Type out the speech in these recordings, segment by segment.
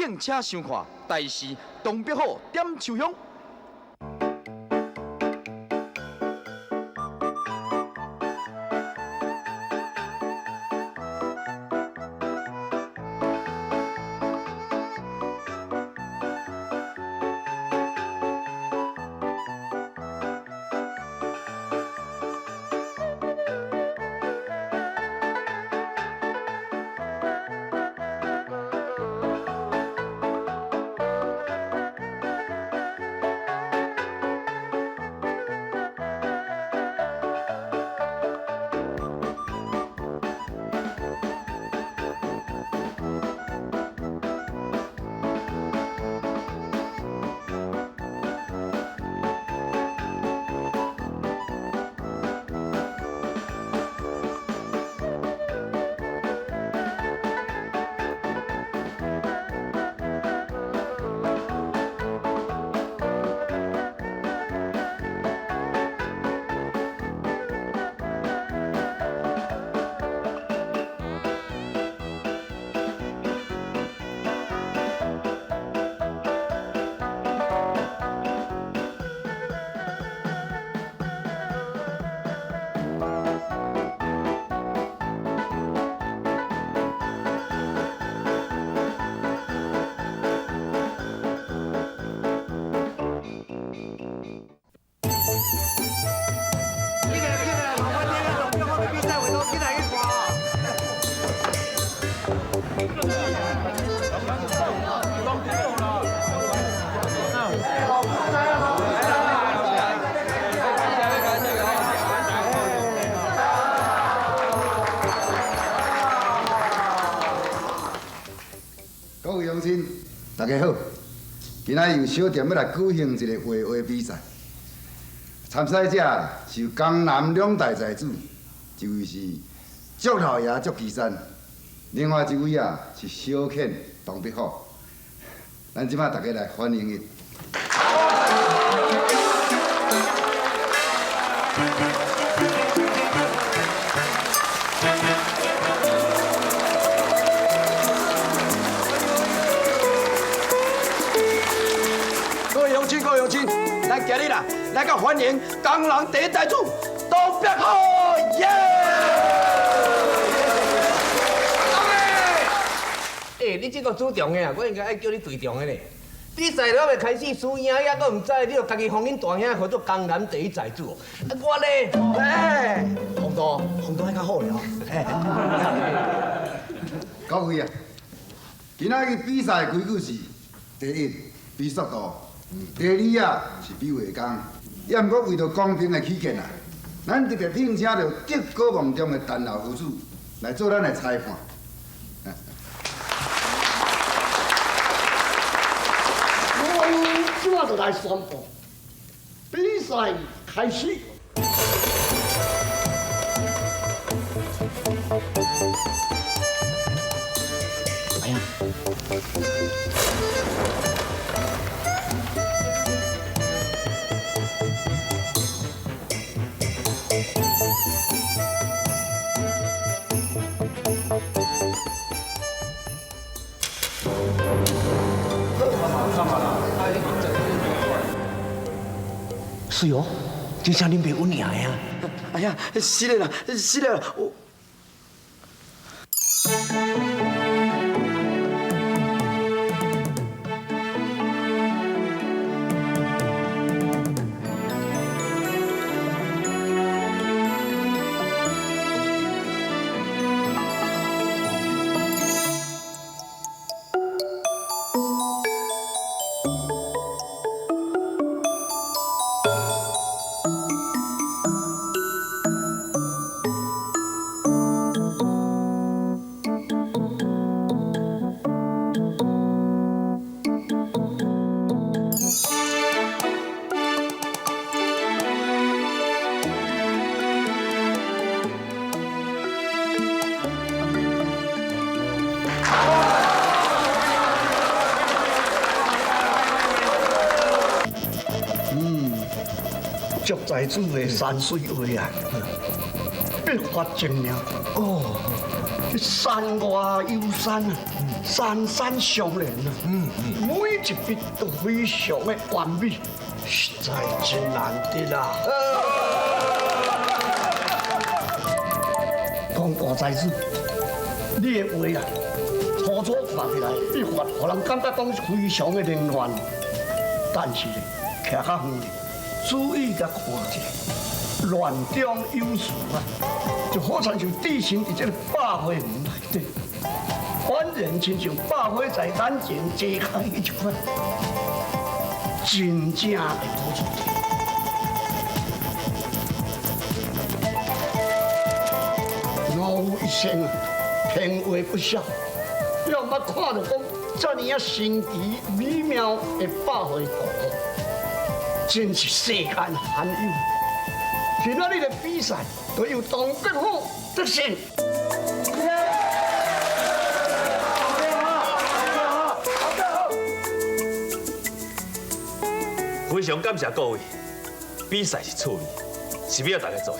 敬請收看台視東北虎點秋香。各位鄉親，大家好！今仔日由小店欲來舉行一個畫畫比賽，參賽者是由江南兩大才子，一位是祝老爺祝岐山，另外一位啊是小倩董必虎。咱這擺大家來歡迎伊。各位鄉親，各位鄉親，咱今日啦，來共歡迎江南第一才子董必虎，耶！欸，你這個主場的啊，我應該愛叫你隊長的咧。比賽都猶未開始，輸贏猶閣毋知，你就家己封恁大兄號做江南第一才子哦。啊，我咧，欸，風度，風度愛較好咧吼。各位啊，今仔日比賽的規矩是：第一，比速度；第二啊，是比畫工。也毋過為著公平的起見啊，咱特別聘請著德高望重的陳老夫子來做咱的裁判。我這馬就來宣布，比賽開始。哎呀！是哦，這下恁爸穩贏的啊！哎呀，是的啦，是的啦，我。祝才子的山水畫啊，筆法精妙哦，山外有山啊，山山相连啊，每一笔都非常的完美，实在真难得啊！讲大才子，你的话啊，初初看起来，你发，予人感觉讲是非常的凌乱，但是呢，徛较远，注意共看一下，乱中有序啊，就好亲像置身伫这个百花园内底，宛然亲像百花在眼前遮开彼一款，真正的好处。老夫一生啊，天话不肖，你毋捌看著讲遮尔啊神奇美妙的百花图，真是世间罕有。今仔日的比赛，就由唐伯虎得胜。非常感谢各位，比赛是趣味，是欲予大家做。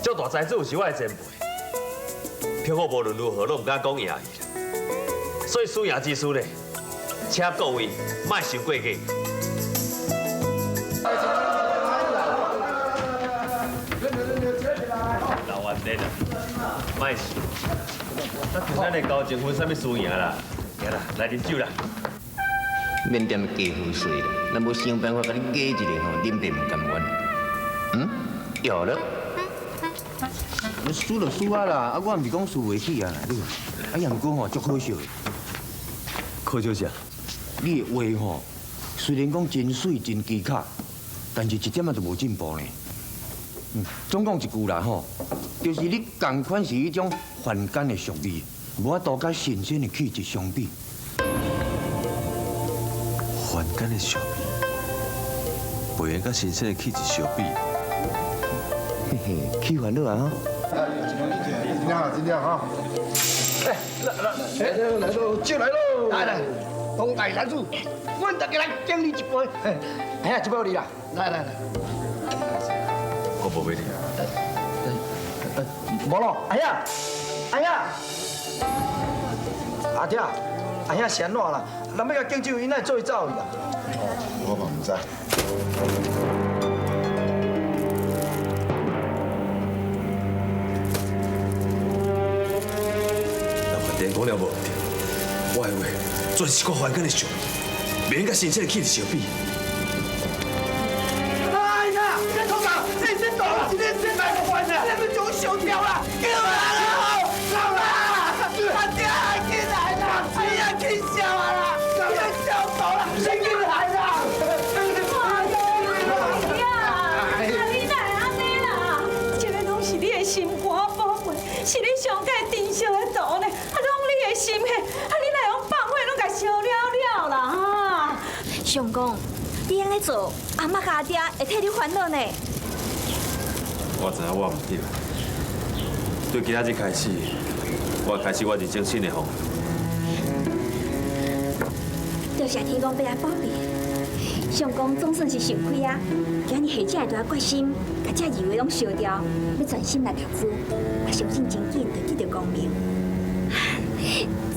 赵大财主是我的前辈，票我无论如何拢毋敢讲赢伊啦，所以输赢之事呢，请各位莫伤过计。老冤家啦，莫想，咱凭咱的交情分啥物输赢啦？行啦，来啉酒啦。免踮咧加好势啦，咱无想办法共你压一下吼，恁爸毋甘愿。嗯，有了。你输就输啊啦，啊我毋是讲输袂起啊，你，啊也毋过吼足可惜的。可惜啥？你的画吼，虽然讲真媠真技巧，但是一点仔都无进步呢。总讲一句啦吼，就是你仝款是彼种凡间的俗味，无法度佮神仙的气质相比。凡间的俗味，袂用佮神仙的气质相比。嘿嘿，起烦恼啊吼！真了，真了哈！哎，来来来，来酒来喽！来来，唐大财主，阮大家来敬你一杯。哎呀，这杯予你啦！来来来，我无欲啉。无咯，阿兄，阿兄，阿爹，阿兄是按怎啦？人欲共敬酒，伊哪会做伊走去啦？我嘛毋知。讲了无对，我的话全是个凡间的俗，袂用佮神仙的气质相比。哎呀，你头脑，你这大了，你这卖个烦啊！你要将烧掉啦！救人啦！走啦！阿爹，起来啦！哎呀，起烧啊啦！你烧到啦！你起来啦！哎呀，你哪会按呢啦？这个拢是你的心肝宝贝，是你上盖珍惜的图呢。心血，啊！你哪会放火，拢共烧了了啦！哈！相公，你按呢做，阿嬷佮阿爹会替你烦恼呢。我知影我毋对，对今仔日开始，我开始我人生新的方向。多谢天公伯仔保庇，相公总算是想开啊！今日下这大决心，共这二话拢烧掉，欲专心来读书，我相信真紧就得到功名。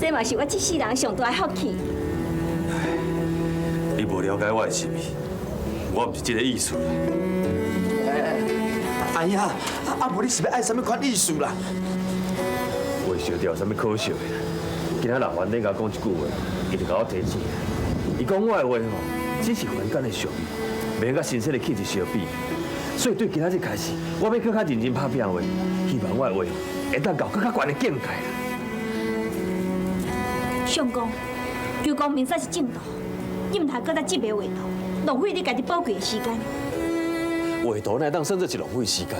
这嘛是我这世人上大的福气。你无了解我的心意，我毋是这个意思啦。哎呀，啊无你是欲爱啥物款意思啦？话烧掉有啥物可惜的？今仔老凡顶共我讲一句话，伊就共我提醒。伊讲我的话吼，只是凡间的俗语，袂用佮神仙的气质相比。所以对今仔日开始，我欲阁较认真拍拼画，希望我的画会当到阁较悬的境界啦。相公，求功名才是正道，你毋通阁再执迷画图，浪费你家己宝贵的时间。画图哪会当算做是浪费时间？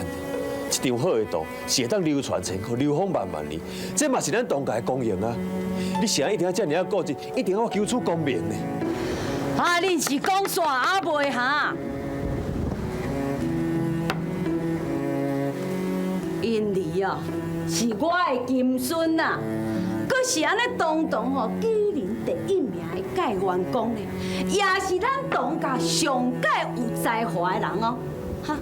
一张好的图是会当流传千古、流芳万万年，这嘛是咱当家的光荣啊！你是按一定要遮尔仔固执，一定要我求取功名呢？啊，恁是讲煞犹未哈？因儿哦，是我的金孙啊！阁是按呢堂堂吼，举人第一名的解元公呢，也是咱唐家上盖有才华的人哦。哈，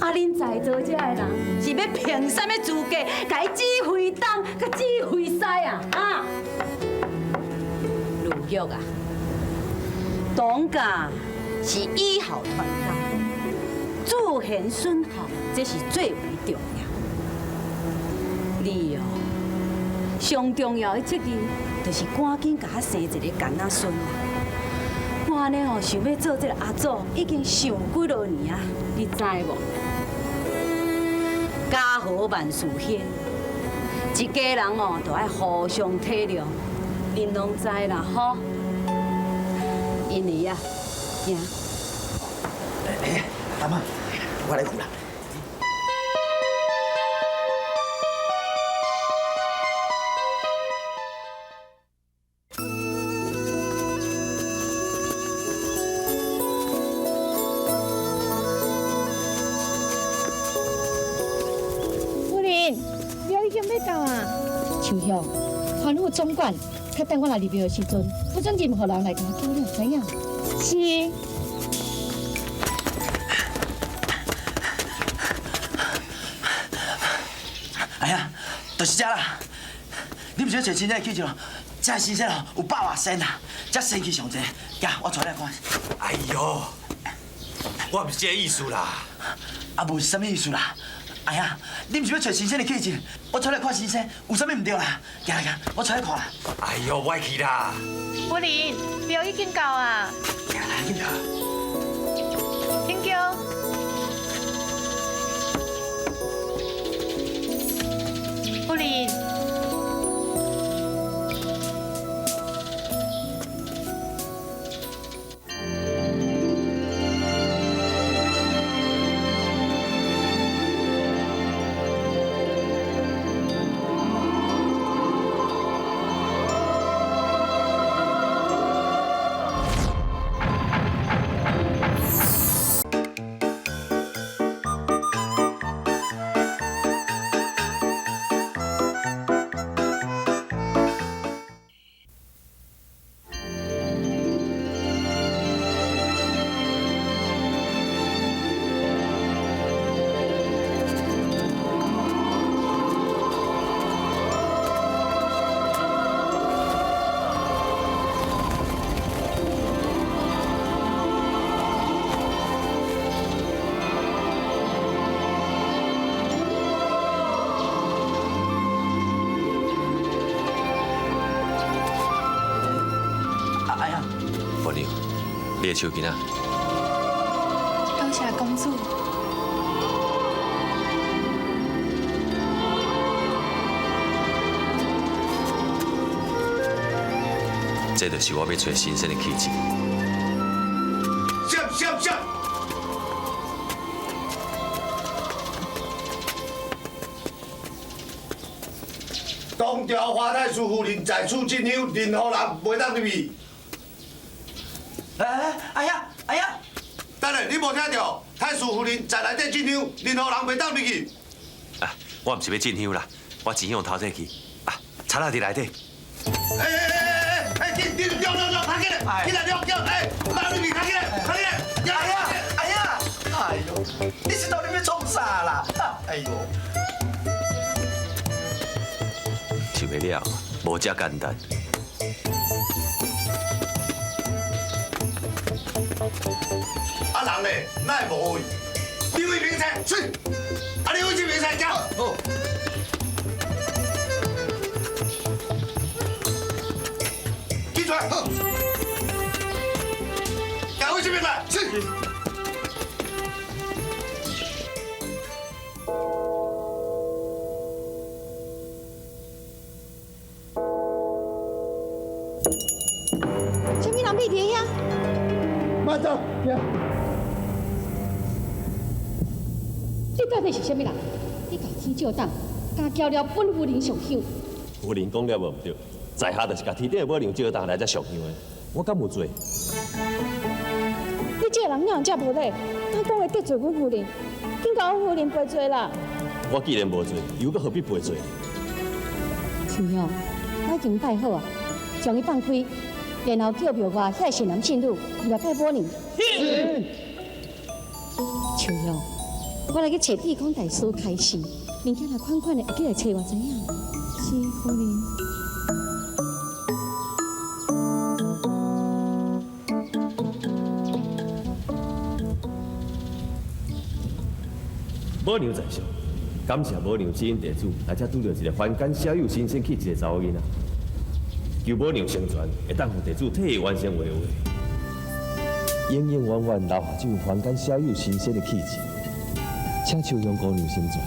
啊，恁在座这的人是欲凭啥物资格，共伊指挥东，共指挥西啊？啊！玉啊，董家是以孝传家，自贤顺孝，这是最为重要。你哦，上重要的责任就是赶紧共我生一个囡仔孙啦。我按呢吼想欲做这个阿祖，已经想几落年啊，你知无？家和万事兴，一家人哦，就爱互相体谅，恁拢知啦吼。因为啊，行。哎，阿妈，我来扶啦。夫人，庙已经欲到啊。秋香，环府总管，较等我来入庙的时阵，不准任何人来共我搅扰，知影？是。哎呀，就是这啦。你毋是欲揣新鲜的气质咯？这新鲜哦，有百外仙啦，这仙气上济。行，我带你来看。哎哟，我毋是这个意思啦。啊，无是啥物意思啦？哎呀，你毋是欲揣新鲜的气质？我带你来看新鲜，有啥物毋对啦？行来行，我带你看啦。哎哟，我去啦。夫人，庙已经到啊。行啦，紧啦。请叫。夫人。你的手巾仔。多谢公主。这就是我欲揣新鲜的气质。下下下！东条华太师夫人在此进香，任何人袂当入去。哎哎呀哎呀！等下，你无听著？太师夫人在内底进香，任何人袂当入去。啊，我毋是欲进香啦，我钱用偷摕去。啊，贼仔伫内底。哎哎哎哎哎！紧紧，掉掉掉，较紧来，起来掉掉，哎，别入去，较紧来，较紧来！哎呀哎呀！哎呦，你是到底欲创啥啦？哎呦！想欲了，无遮简单。啊人咧，哪会无去？李伟明在，是。啊，李伟明在遮。好。起出来，好。贾伟这边来，是。啥物人秘伫遐？慢走，行。你到底是啥物人？你共天照胆，敢搅了本夫人上香？夫人讲了无毋对，在下就是共天顶的母娘借当来遮上香的，我敢有罪？你这个人哪有遮无礼？敢讲会得罪阮夫人？紧共阮夫人赔罪啦！我既然无罪，又阁何必赔罪？秋香，我已经拜好啊，将伊放开，然后叫庙外遐善男信女入来拜母娘。是。秋香，我来去揣智空大师开示，明仔若款款的会记来揣我知影。是夫人。母娘在上，感谢母娘指引地主来遮拄著一个凡间少有新鲜气质的查某囡仔。求母娘成全，会当予地主替伊完成画画，永永远远留下这份凡间少有新鲜的气质。请秋香姑娘成全。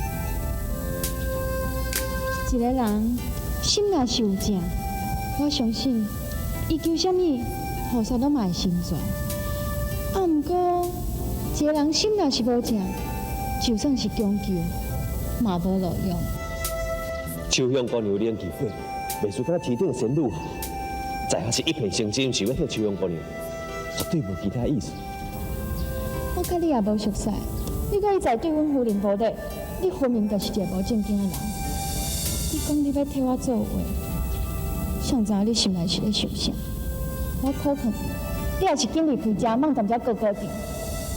一个人心若是有正，我相信伊求啥物，菩萨拢嘛会成全。啊，毋过一个人心若是无正，就算是强求，嘛无路用。秋香姑娘灵气过，袂输敢若天顶的仙女，在下是一片诚心，想欲替秋香姑娘，绝对无其他意思。我佮你也无熟似，你阁一再对阮夫人无礼，你分明就是一个无正经的人。你讲你欲替我做画，谁知影你心内是咧想啥？我苦劝你，你也是紧离开遮，莫踮遮高高阵。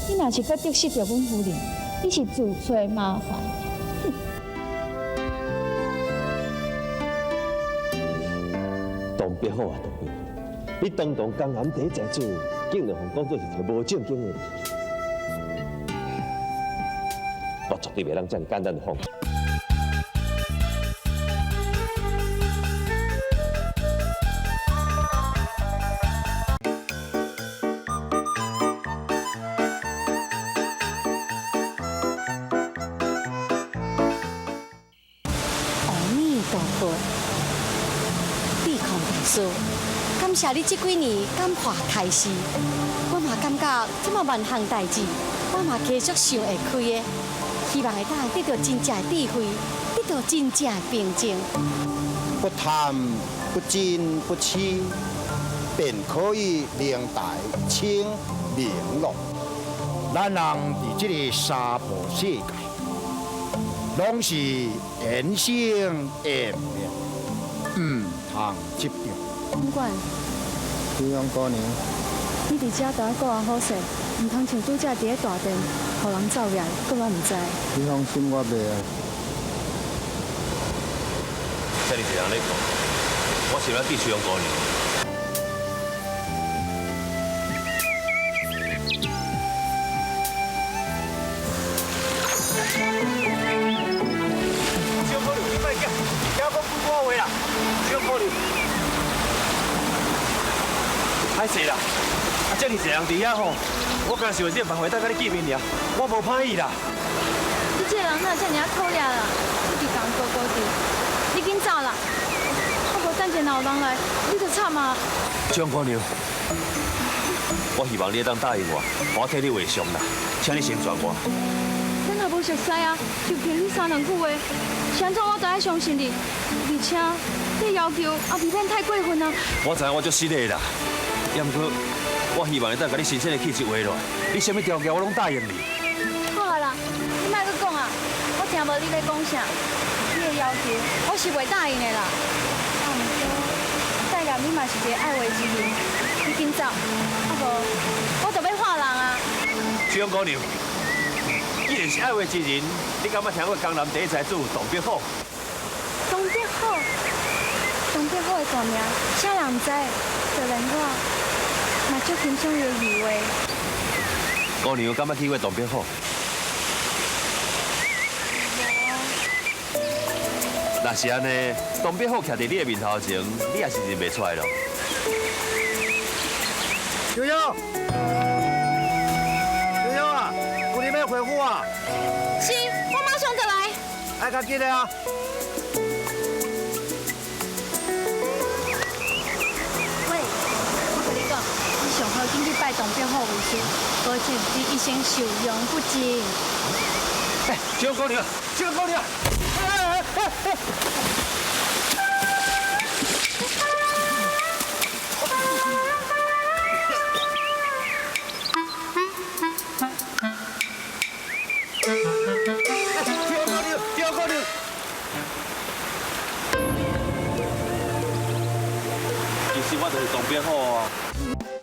你若是阁得失著阮夫人，你是自找麻烦。哼！东北好啊，东北，你堂堂江南第一才子，竟然予人讲做是一个无正经的人，我绝对袂当这么简单就放过。感谢你这几年感化开示，我嘛感觉这么万项代志，我嘛继续想会开的，希望会当得到真正的智慧，得到真正的平静。不贪不嗔不痴，便可以明大清明乐。咱人伫这个娑婆世界，拢是缘生缘灭，毋通执着。总管，秋香姑娘，你伫遮都爱顾好好势，毋通像拄才伫咧大殿，予人走掠，阁我毋知。你放心，我袂啊。遮尔济人咧讲，我想欲见秋香姑娘。秋香姑娘，你莫惊，听我讲几句话啦。秋香姑娘。歹势啦，啊，遮尔济人伫遐吼，我敢是有这个办法当佮你见面尔，我无歹意啦。你这个人哪会遮尔讨厌啦？一直共高高伫，你紧走啦！我无等下若有人来，你就惨啊！张姑娘，我希望你会当答应我，我替你画像啦，请你成全我。咱也无熟似啊，就凭你三两句话，是按怎我都爱相信你？而且你要求也未免太过分啊！我知影我足失礼啦。也毋过，我希望会当共你新鲜的气质画落来，你啥物条件我拢答应你。好啊啦，你莫阁讲啊，我听无你咧讲啥，你的要求我是袂答应的啦。啊，毋过，戴业你嘛是一个爱画之人，你紧走，啊无我就欲换人啊。秋香姑娘，既然是爱画之人，你敢捌听过江南第一才子董必虎？董必虎，董必虎的大名，啥人毋知？就连我嘛足欣赏伊的字画。姑娘敢捌去过东北虎？若是按呢，东北虎徛伫你的面头前，你也是认袂出来咯。秋香，秋香啊，夫人欲回府啊？是，我马上就来。爱较紧的啊！上好紧去拜董必虎为师，保证你一生受用不尽。哎，秋姑娘，秋姑娘，哎哎哎哎！秋姑娘，秋姑娘，其实我就是董必虎啊。